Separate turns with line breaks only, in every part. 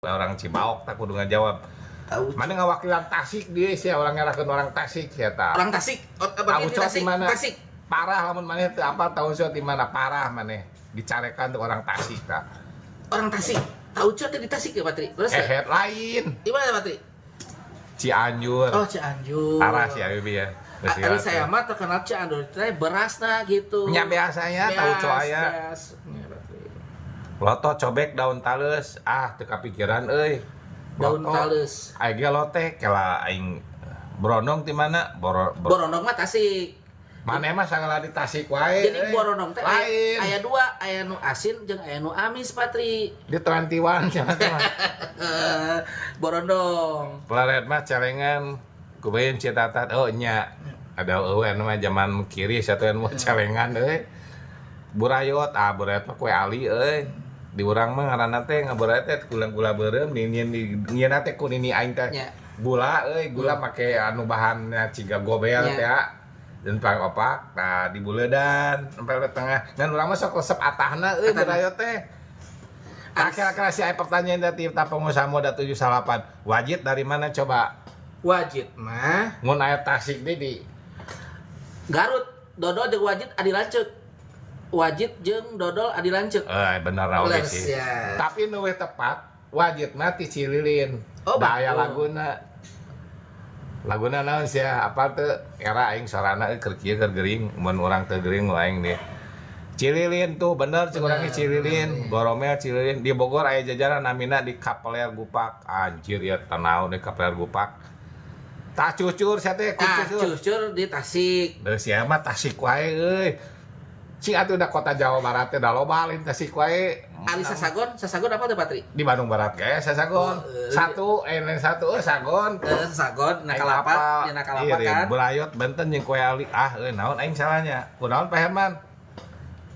Orang Cibaok tak kudu ngajawab.
Tahu.
Mana ngawakilan Tasik dia sih, orang ngerakeun orang Tasik ya ta.
Orang Tasik. Oh,
Tahu
berarti di Tasik.
di mana?
Tasik.
Parah lamun maneh teu apal tauco di mana, parah maneh. Dicarekan tuh orang Tasik ta.
Orang Tasik. Tauco teh di Tasik ya, Patri? Terus
Eh, lain.
di mana, Patri?
Cianjur.
Oh, Cianjur.
Parah sih Ayubi ya.
Ari saya mah terkenal Cianjur teh berasna gitu.
Nya biasanya tauco aya.
Beas. Nya, Patri.
Loto cobek daun tales, ah teu kapikiran euy.
Daun
Loto.
tales.
Aing ge lote kela aing Brondong di mana?
Borondong mah Tasik.
Maneh mah sagala di Tasik wae.
Jadi
euy.
borondong teh aya,
lain.
aya dua, aya nu asin jeung aya nu amis, Patri.
Di 21 cenah teh mah.
Borondong.
Pelaret mah celengan kubayeun citatat. Oh nya. Ada eueuh mah zaman kiri satuan mah celengan euy. Burayot, ah burayot mah kue ali euy. Di urang mah ngaranna teh ngaburayot teh gula-gula beureum ninian di nyieuna teh ku nini aing teh.
Nya.
Gula euy, gula make anu bahannya ciga gobel
Nya.
teh ya. Dan pang opak, nah di buledan sampai ke tengah. Ngan urang mah sok resep atahna euy
Atahna.
burayot teh. Nah, kira-kira si aya pertanyaan dari ta pengusaha muda 78. Wajit dari mana coba?
Wajit mah
Mun aya Tasik di
Garut, dodol jeung wajit adi lanceuk. Wajit jeung dodol adi lanceuk.
Eh, bener oge
Bener,
sih.
ya.
Tapi nu we tepat wajit mah ti Cililin.
Oh,
Da aya
betul.
laguna. Laguna naon sia? Apa teu era aing sorana euy keur kieu keur gering, mun urang teu gering nu aing deh. Cililin tuh bener cek urang ge Cililin, Goromel Cililin di Bogor aya jajaran namina di Kapeler Gupak. Anjir ya tanaon di Kapeler Gupak. Tah cucur sia teh ku
Ah,
cucur.
cucur di Tasik.
Deui sia mah Tasik wae euy. Cing atuh da kota Jawa Barat teh da loba lain Tasik wae.
Ari Sasagon, Sasagon apa teh, Patri?
Di Bandung Barat ge Sasagon.
Oh, eh.
Satu lain satu Sagon.
Eh, Sasagon,
Aing
Nakalapat,
apal.
ya Nakalapat
Iya,
kan.
Burayot benten jeung kue ali. Ah euy naon aing salahnya? Kunaon Pak Herman?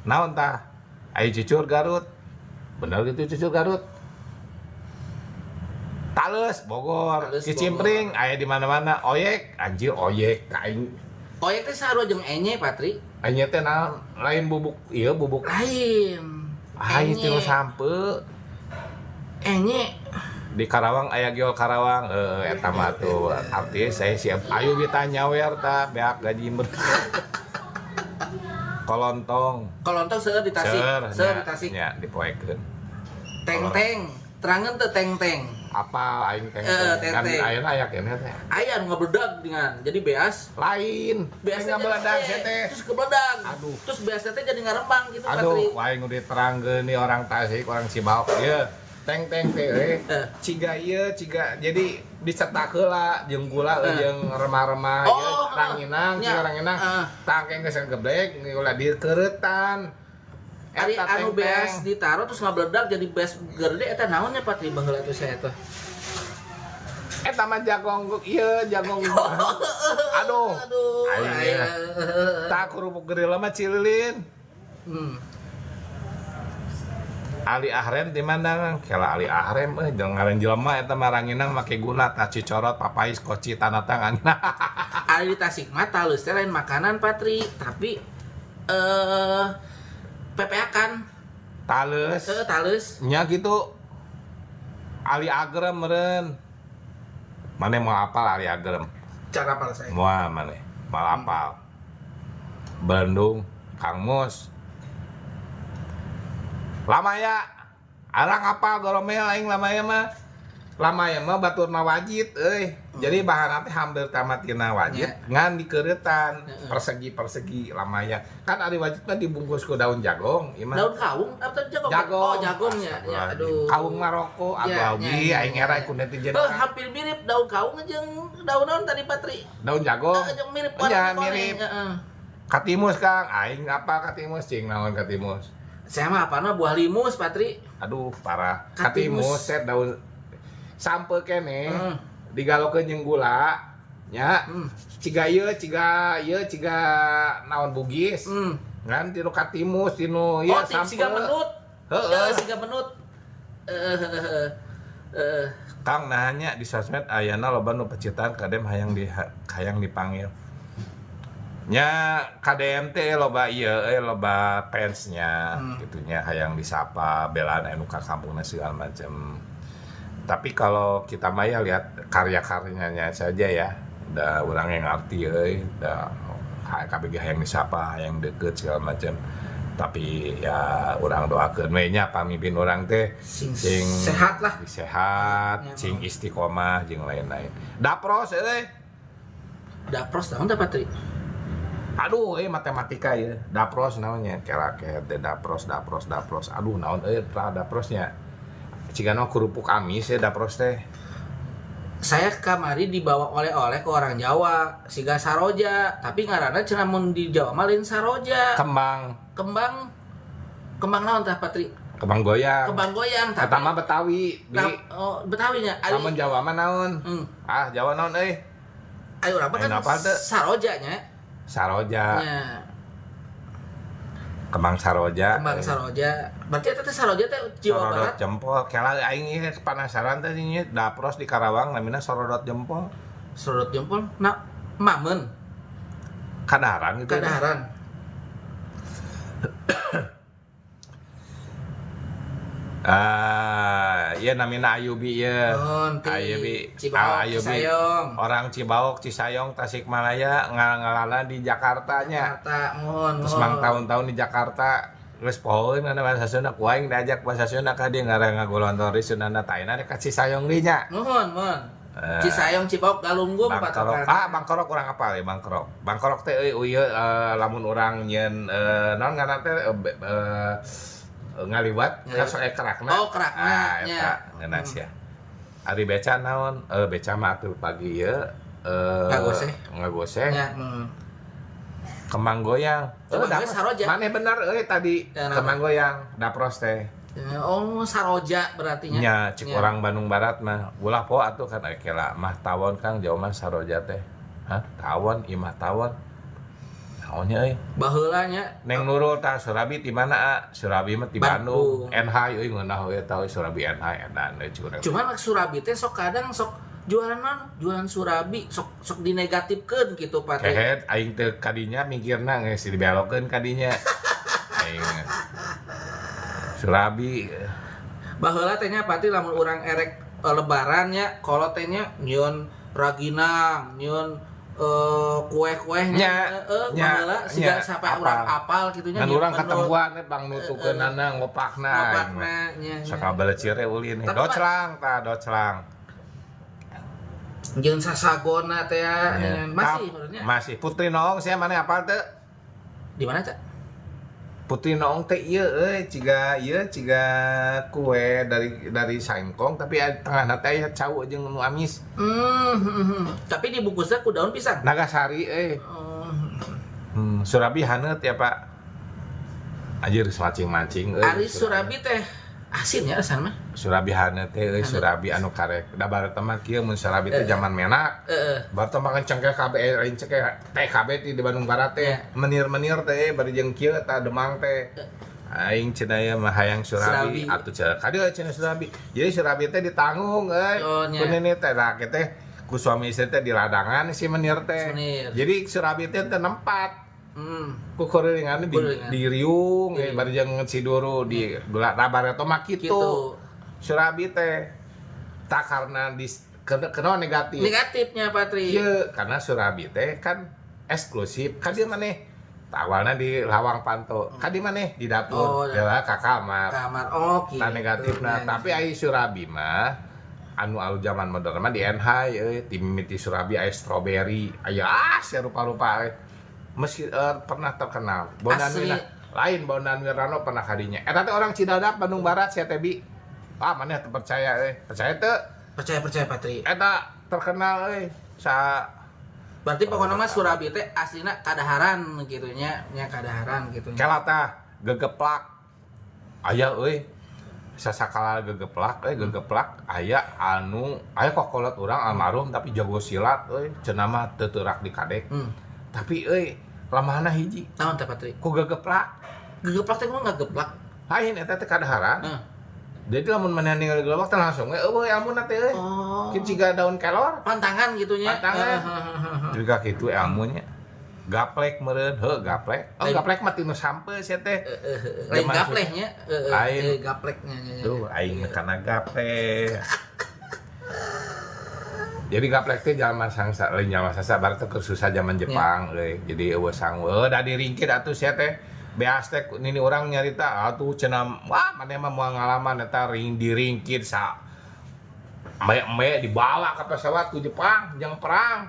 Naon tah? Ayo cucur Garut. Bener gitu cucur Garut. Tales Bogor,
Tales,
Kicimpring aya di mana-mana. Oyek, anjir oyek aing.
Oyek teh sarua jeung enye, Patri.
Aing teh naon lain bubuk ieu bubuk.
Lain.
Aing
Enye.
tinu sampe.
Enye.
Di Karawang aya Giol Karawang, eta mah tuh artis saya siap. Ayo kita nyawer ta beak gaji ber. Kolontong.
Kolontong seueur di Tasik. Seueur di Tasik.
Nya dipoekeun.
Teng-teng. Terangan teu teng-teng?
Apa aing teng?
Eh,
Kan
teng-teng.
ayeuna aya keneh teh.
Aya nu ngabledag dengan. Jadi beas
Lain.
beas
Aing ngabeledag sia teh.
terus kebeledag.
Aduh.
Terus beas teh jadi ngarembang gitu, Patri.
Aduh, aing udah terangkeun nih orang Tasik, orang Cibaok. Ieu teng teng teh euy.
Eh.
Ciga ieu ciga jadi dicetak heula jeung gula jeung remah-remah
Oh,
ieu ranginang,
nya.
ciga ranginang.
Eh.
Tangkeng geus geblek ulah dikeureutan.
Ari
Eta
anu
teng-teng.
beas ditaruh terus ngabeledag jadi beas gede eta naonnya, Patri, baheula tuh saya tuh.
Eta mah jagong ieu jagong. Aduh.
Aduh.
Aing
Aing.
ya. Tak kerupuk gerila mah Cililin. Ali Ahrem di mana? Kela Ali Ahrem euy jeung ngaran jelema eta mah ranginang make gula tah cicorot papais koci tanda tangan.
Ari di Tasik mah talus teh lain makanan, Patri, tapi pepeakan.
Tales.
Heeh, tales.
Nya gitu. Ali Agrem meureun. Mane mau apal Ali Agrem?
Cara apa saya?
Moal mane, moal apal. Bandung, Kang Mus. Lamaya. Arang apal goromel aing lamaya mah. Lamaya mah baturna wajit euy. Jadi bahanna teh hampir tamat tina wajit ngan dikeureutan persegi-persegi lamaya. Kan ari wajit mah dibungkus ku daun jagong, ieu mah.
Daun kawung atau jagong?
Jagong.
Oh, jagongnya. Ya, aduh.
Kawung Maroko
Ya,
atau
ya,
ogi
ya,
aing
ya,
era
ya.
ku netizen.
Oh, hampir mirip daun kawung jeung daun naon tadi, Patri?
Daun jagong.
Jeung mirip
Ya,
warna koneng,
mirip.
heeh.
Katimus Kang, aing apa katimus cing naon katimus?
Saya mah apa mah buah limus, Patri.
Aduh, parah.
Katimus.
Katimus set daun sampe kene digalokeun jeung gula nya. Ciga ieu, ciga ieu, ciga naon Bugis. Ngan tinu katimus tinu ieu
Oh,
sampe.
siga menut.
Heeh.
Siga menut.
Kang nanya di sosmed ayana loba nu pecitaan KDM hayang di hayang dipanggil. Nya KDM teh loba ieu euy loba fansnya gitunya hayang disapa belaan anu ka kampungna segala macam. Tapi kalau kita mah ya lihat karya-karyanya saja ya. Da orang yang ngerti euy, da KBG hayang disapa, hayang deket segala macam. Tapi ya urang doakeun we nya pamimpin urang teh
sing,
sing
sehat lah.
Sehat,
Ya,
sing istiqomah jeung lain-lain. Dapros euy.
Dapros naon teh, Patri?
Aduh, euy, matematika ya. Dapros namanya, keraket teh dapros, dapros, dapros. Aduh, naon euy pra daprosnya. Cigana kerupuk amis ya dapros teh.
Saya kamari dibawa oleh-oleh ke orang Jawa, siga saroja, tapi ngaranna cenah mun di Jawa mah lain saroja.
Kembang,
Kembang, kembang naon tah, Patri?
Kembang goyang.
Kembang goyang, tapi
Eta mah Betawi, di
Nah, oh, Betawi nya. Ari
lamun Jawa mah naon? Ah, Jawa naon euy?
Ayo urang mah kan
Lain apa teh?
Saroja nya.
Saroja,
Nya,
kembang saroja.
Kembang saroja. Berarti eta teh saroja teh Jawa
Sorodot
Barat.
Jempol. Kela aing ieu penasaran teh nya dapros di Karawang namina sorodot jempol.
Sorodot jempol. Nah, mamen
Kadaharan gitu.
Kadaharan.
Ah, iya namina Ayubi ya.
Nuhun, ti
Ayubi.
Cibaok,
Ah, Ayubi.
Cisayong.
Orang Cibaok, Cisayong, Tasikmalaya, ngalang-ngalana di Jakarta nya.
Jakarta, mohon,
Terus
mohon.
mang tahun-tahun di Jakarta geus pohoeun kana bahasa Sunda ku aing diajak bahasa Sunda ka dieu ngarang ngagolontori Sundana taina ka Cisayong deui nya.
Mohon, mohon.
Eh,
Cisayong, Cibaok, Galunggung,
Bangkorok.
patokan.
Ah, Bangkorok kurang apal ya, Bangkorok. Bangkorok teh euy ieu lamun urang nyieun naon ngaranna teh ngaliwat kan sok aya kerakna.
Oh, kerakna,
Ah,
nya.
eta ngeunah sia. Ari beca naon? Beca mah atuh pagi ieu
Ngagoseh.
Ngagoseh.
Ya,
Kembang goyang.
Kembang goyang
dapros.
saroja.
Maneh bener euy tadi.
Ya, kenapa?
Kembang goyang, dapros teh.
Oh, saroja berarti nya.
Nya cik
Nya.
orang Bandung Barat mah ulah po atuh kan aya kela mah tawon Kang Jawa mah saroja teh. Hah, tawon, ieu mah tawon. Naonnya euy?
Baheula nya.
Neng Nurul tah Surabi di mana a? Surabi mah di
Bandung.
Bandung. NH euy ngeunah euy tah Surabi NH edan euy curang.
Cuman Surabi teh sok kadang sok jualan naon? Jualan Surabi sok sok dinegatifkeun gitu, Pak.
Kehed aing teu kadinya mikirna geus dibelokeun kadinya. Aing Surabi
Baheula teh nya pati lamun urang erek lebaran nya kolot teh nya nyieun raginang, nyieun kue-kuehnya
Nya, nya,
baheula siga
nya,
sampai
apal.
urang apal gitu nya.
Ngan
nyieun
urang
menu,
katempuan we pangnutukeunana ngopakna aing mah.
ngopakna, nya, nya.
Sakabelecir we ulin.
Tapi,
Doclang tah doclang.
Jeung sasagona teh ya,
Nya.
masih
Tap,
maksudnya.
Masih Putri Noong sia mana apal teu?
Di mana, Cak?
Putri Noong teh ieu euy ciga ieu ciga kue dari sangkong tapi tengahna teh aya cau jeung nu amis.
Tapi dibungkusnya ku daun pisang.
Nagasari euy. Surabi haneut ya, Pak. Anjir mancing-mancing euy.
Ari Surabi teh asin ya asan mah.
Surabi haneut teh euy surabi anu karek. Da bareto mah kieu mun surabi teh zaman menak.
Heeh.
Bareto makan cengkeh KB lain cengkeh TKB di Bandung Barat teh.
Iya.
Menir-menir teh bari jeung kieu tah Demang teh. Aing cenah ieu mah hayang surabi
Surabi.
atuh cenah kadieu cenah surabi. Jadi surabi teh ditanggung euy.
Oh, nya.
Ku nenek teh nah kieu teh ku suami istri teh di ladangan si menir teh.
Menir.
Jadi surabi teh teu nempat. Ku kurilingan
Kurilingan.
di riung bari jeung Ciduru di gula nah bareto mah kitu.
Gitu.
Surabi teh tak karena di kena negatif.
Negatifnya Patri.
Iya, karena Surabi teh kan eksklusif. Kan dia maneh awalnya di Lawang Panto. Kan di maneh di dapur,
Oh,
ya ka kamar.
Kamar. Oh, gitu.
Nah negatif nah, tapi ai Surabi mah anu alu zaman modern mah di NH euy, ti mimiti Surabi aya strawberry, aya ah sia rupa-rupa euy. Meski pernah terkenal. Bondan
Asli.
Wirano, lain Bondan Wirano pernah kadinya. Eta teh orang Cidadap Bandung Barat sia teh bi. Ah maneh teu percaya euy. Percaya teu?
Percaya percaya Patri.
Eta terkenal euy. Sa
Berarti pokoknya mah Surabi teh aslina kadaharan gitu nya, nya kadaharan gitu nya.
Kelata gegeplak. Aya euy. Sasakala gegeplak euy, gegeplak aya anu aya kokolot urang almarhum tapi jago silat euy, cenah mah teu teurak di kadek. Tapi euy, lamahna hiji
Naon teh Patri?
ku gegeplak.
Gegeplak teh kumaha ngageplak?
Lain eta teh kadaharan.
Heeh.
Jadi lamun maneh ningali gegeplak teh langsung we eueuh ilmuna teh euy.
Oh.
Kieu ciga daun kelor.
Pantangan gitu nya.
Pantangan.
Heeh.
Juga kitu ilmunya. Gaplek meureun, heuh gaplek. Oh,
Lain-
gaplek mah tinu sampe sia teh.
Lain
Zaman
gaplehnya, heeh,
Lain.
gapleknya nya, nya.
Tuh aing mah kana gaplek. Jadi gaplek teh jalma sangsa, lain jalma sangsa, berarti keur susah zaman Jepang euy. Jadi euweuh sangu. Heuh, da diringkit atuh sia teh. Beas teh nini urang nyarita atuh cenah, wah, maneh mah moal ngalaman eta ring diringkit sa embe dibawa ke pesawat ke Jepang jang perang.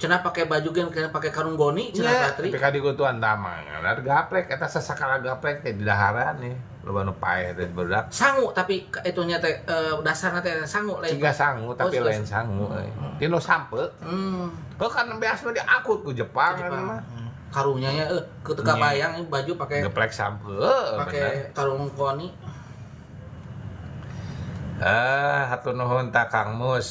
Cenah pakai baju gen kena pakai karung goni cenah,
Nya,
Patri.
tapi ka digutuan damang. Gaplek eta sasakala gaplek teh di daharan nih. Loba nu paeh teh barudak.
Sangu tapi itunya teh dasarna teh sangu lain.
Ciga sangu tapi
Oh,
lain sangu euy. Tino sampe. Heuh, kan beas mah diangkut ku Jepang
Ke
kan
Jepang.
mah.
Karungnya nya ketika
Nya.
bayang baju pakai
Geplek sampe, bener.
Pakai karung koni.
Ah, hatur nuhun ta Kang Mus.